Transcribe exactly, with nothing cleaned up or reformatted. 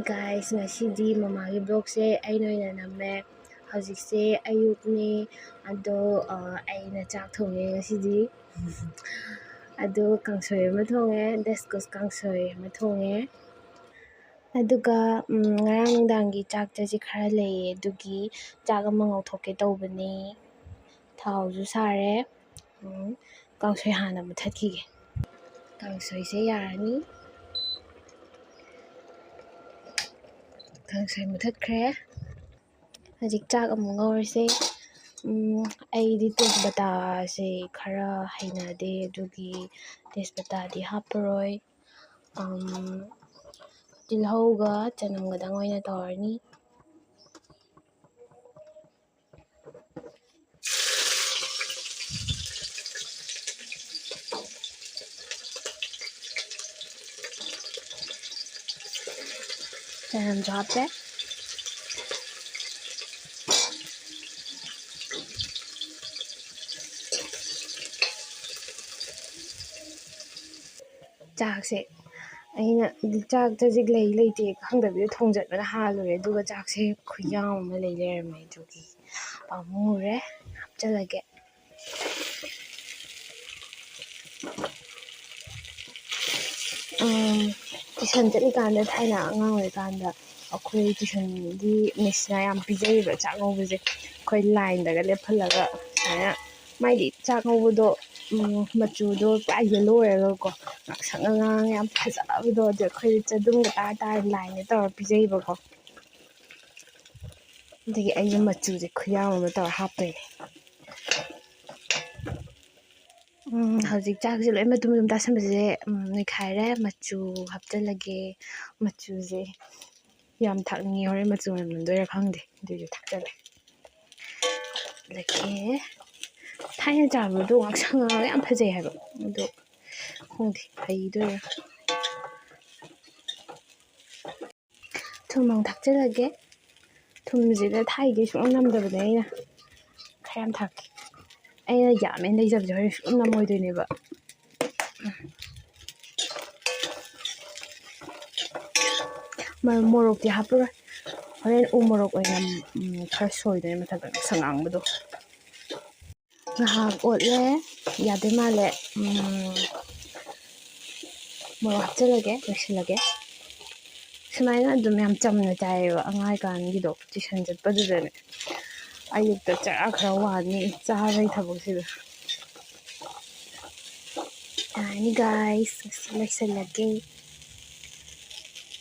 Guys, ꯉꯁꯤꯗꯤ ꯃꯃꯥꯒꯤ vlogꯁꯦ ꯑꯩꯅ ꯑꯣꯏꯅ ꯅꯝꯃꯦ꯫ ꯍꯧꯖꯤꯛꯁꯦ ꯑꯌꯨꯛꯅꯦ, ꯑꯗꯣ ꯑ, ꯑꯩꯅ ꯆꯥꯛ ꯊꯣꯡꯉꯦ ꯉꯁꯤꯗꯤ꯫ ꯑꯗꯣ ꯀꯥꯡꯁꯣꯏ ꯑꯃ ꯊꯣꯡꯉꯦ, ꯗꯁꯀꯨꯁ ꯀꯥꯡꯁꯣꯏ ꯑꯃ ꯊꯣꯡꯉꯦ꯫ ꯑꯗꯨꯒ ꯎꯝ, ꯉꯔꯥꯡ ꯅꯨꯡꯗꯥꯡꯒꯤ ꯆꯥꯛ ꯆꯥꯁꯤ ꯈꯔ ꯂꯩꯌꯦ, ꯑꯗꯨꯒꯤ ꯆꯥꯛ ꯑꯃ ꯉꯧꯊꯣꯛꯀꯦ ꯇꯧꯕꯅꯤ꯫ ꯊꯥꯎꯁꯨ ꯁꯥꯔꯦ꯫ ꯎꯝ, ꯀꯥꯡꯁꯣꯏ ꯍꯥꯟꯅ ꯃꯨꯊꯠꯈꯤꯒꯦ꯫ ꯀꯥꯡꯁꯣꯏꯁꯦ ꯌꯥꯔꯅꯤ꯫ ꯀꯥꯡꯁꯣꯏ ꯃꯨꯊꯠꯈ꯭ꯔꯦ꯫ ꯍꯧꯖꯤꯛ ꯆꯥꯛ ꯑꯃꯨꯛ ꯉꯧꯔꯁꯦ꯫ ꯎꯝ, ꯑꯩꯗꯤ ꯇꯦꯖꯄꯇꯥꯁꯦ ꯈꯔ ꯍꯩꯅꯗꯦ, ꯑꯗꯨꯒꯤ ꯇꯦꯖꯄꯇꯥꯗꯤ ꯍꯥꯞꯄꯔꯣꯏ꯫ ꯎꯝ, ꯇꯤꯜꯍꯧꯒ ꯆꯅꯝꯒꯗꯪ ꯑꯣꯏꯅ ꯇꯧꯔꯅꯤ꯫ ꯆꯅꯝꯁꯨ ꯍꯥꯞꯄꯦ꯫ ꯆꯥꯛꯁꯦ ꯑꯩꯅ ꯆꯥꯛ ꯆꯖꯤꯛ ꯂꯩ ꯂꯩꯇꯦ ꯈꯪꯗꯕꯤꯗ ꯊꯣꯡꯖꯟꯕꯅ ꯍꯥꯜꯂꯨꯔꯦ, ꯑꯗꯨꯒ ꯆꯥꯛꯁꯦ ꯈꯨꯌꯥꯝ ꯑꯃ ꯂꯩ ꯂꯩꯔꯝꯃꯦ, ꯑꯗꯨꯒꯤ ꯄꯥꯝꯃꯨꯔꯦ꯫ ꯍꯥꯞꯆꯤꯜꯂꯒꯦ꯫ ꯎꯝ, tuition ꯆꯠꯂꯤꯀꯥꯟꯗ, ꯊꯥꯏꯅ ꯑꯉꯥꯡ ꯑꯣꯏꯔꯤꯀꯥꯟꯗ ꯑꯩꯈꯣꯏ tuitionꯒꯤ missꯅ ꯌꯥꯝ ꯄꯤꯖꯩꯌꯦꯕ ꯆꯥꯛ ꯉꯧꯕꯁꯦ꯫ ꯑꯩꯈꯣꯏ lineꯗꯒ ꯂꯦꯞꯍꯜꯂꯒ ꯁꯨꯃꯥꯏꯅ, ꯃꯥꯏꯗꯤ ꯆꯥꯛ ꯉꯧꯕꯗꯣ, ꯎꯝ, ꯃꯆꯨꯗꯣ ꯄꯨꯔꯥ yellow ꯑꯣꯏꯔꯒꯀꯣ, ꯉꯥꯡꯁꯪ ꯉꯥꯡꯉꯒ ꯌꯥꯝ ꯐꯖꯕꯗꯣ, ꯑꯗꯣ ꯑꯩꯈꯣꯏ ꯆꯗꯨꯝꯒ ꯇꯥꯔ ꯇꯥꯔ lineꯗ ꯇꯧꯔ ꯄꯤꯖꯩꯌꯦꯕꯀꯣ꯫ ꯑꯗꯒꯤ ꯑꯩꯁꯨ ꯃꯆꯨꯁꯦ ꯈꯨꯌꯥꯝ ꯑꯃ ꯇꯧꯔ ꯍꯥꯞꯇꯣꯏꯅꯦ꯫ ꯎꯝ, ꯍꯧꯖꯤꯛ ꯆꯥꯛꯁꯦ ꯂꯣꯏ ꯃꯇꯨꯝ ꯃꯇꯨꯝ ꯇꯥꯁꯟꯕꯁꯦ, ꯎꯝ, ꯅꯣꯏꯈꯥꯏꯔꯦ꯫ ꯃꯆꯨ ꯍꯥꯞꯆꯤꯜꯂꯒꯦ꯫ ꯃꯆꯨꯁꯦ ꯌꯥꯝ ꯊꯥꯛꯅꯤꯡꯉꯦ, ꯍꯣꯔꯦꯟ ꯃꯆꯨ ꯃꯅꯝ ꯅꯝꯗꯣꯏꯔꯥ ꯈꯪꯗꯦ, ꯑꯗꯨꯏꯁꯨ ꯊꯥꯛꯆꯜꯂꯦ꯫ ꯑꯗꯒꯤ ꯊꯥꯏꯅ ꯆꯥꯕꯗꯣ ꯉꯥꯛꯁꯪ ꯉꯥꯡꯉꯒ ꯌꯥꯝ ꯐꯖꯩ ꯍꯥꯏꯕ, ꯑꯗꯣ ꯈꯪꯗꯦ ꯍꯩꯗꯣꯏꯔꯥ꯫ ꯊꯨꯝ ꯑꯃꯨꯛ ꯊꯥꯛꯆꯤꯜꯂꯒꯦ꯫ ꯊꯨꯝꯁꯤꯗ ꯊꯥꯏꯒꯩ ꯁꯨꯡꯅꯝ ꯅꯝꯗꯕꯅꯦ ꯑꯩꯅ꯫ ꯈꯔ ꯌꯥꯝ ꯊꯥꯛꯀꯦ꯫ ꯑꯩꯅ ꯌꯥꯝꯃꯦꯅ ꯂꯩꯖꯕꯁꯦ ꯍꯣꯔꯦꯟ ꯁꯨꯡꯅꯝ ꯅꯝꯃꯣꯏꯗꯣꯏꯅꯦꯕ꯫ ꯃ- ꯃꯣꯔꯣꯛꯇꯤ ꯍꯥꯞꯄꯔꯣꯏ꯫ ꯍꯣꯔꯦꯟ ꯎ ꯃꯣꯔꯣꯛ ꯑꯣꯏꯅ, ꯎꯝ, ꯈꯔ ꯁꯣꯏꯗꯣꯏꯅꯦ, ꯃꯊꯛꯇ ꯉꯁꯪ ꯉꯥꯡꯕꯗꯣ꯫ ꯉꯥꯏꯍꯥꯛ ꯑꯣꯠꯂꯦ, ꯌꯥꯗꯣꯏ ꯃꯥꯜꯂꯦ꯫ ꯎꯝ, ꯃꯣꯔꯣꯛ ꯍꯥꯞꯆꯤꯜꯂꯒꯦ, ꯂꯣꯏꯁꯤꯜꯂꯒꯦ꯫ ꯁꯨꯃꯥꯏꯅ ꯑꯗꯨꯝ ꯌꯥꯝ ꯆꯝꯅ ꯆꯥꯏꯌꯦꯕ ꯑꯉꯥꯡ ꯑꯣꯏꯀꯥꯟꯒꯤꯗꯣ, ꯇ꯭ꯌꯨꯁꯟ ꯆꯠꯄꯗꯨꯗꯅꯦ꯫ ꯑꯌꯨꯛꯇ ꯆꯔꯥ ꯈꯔ ꯋꯥꯅꯤ ꯆꯥꯕꯒꯤ ꯊꯕꯛꯁꯤꯗ꯫ ꯌꯥꯔꯅꯤ guys, ꯉꯁꯤ ꯂꯣꯏꯁꯤꯜꯂꯒꯦ꯫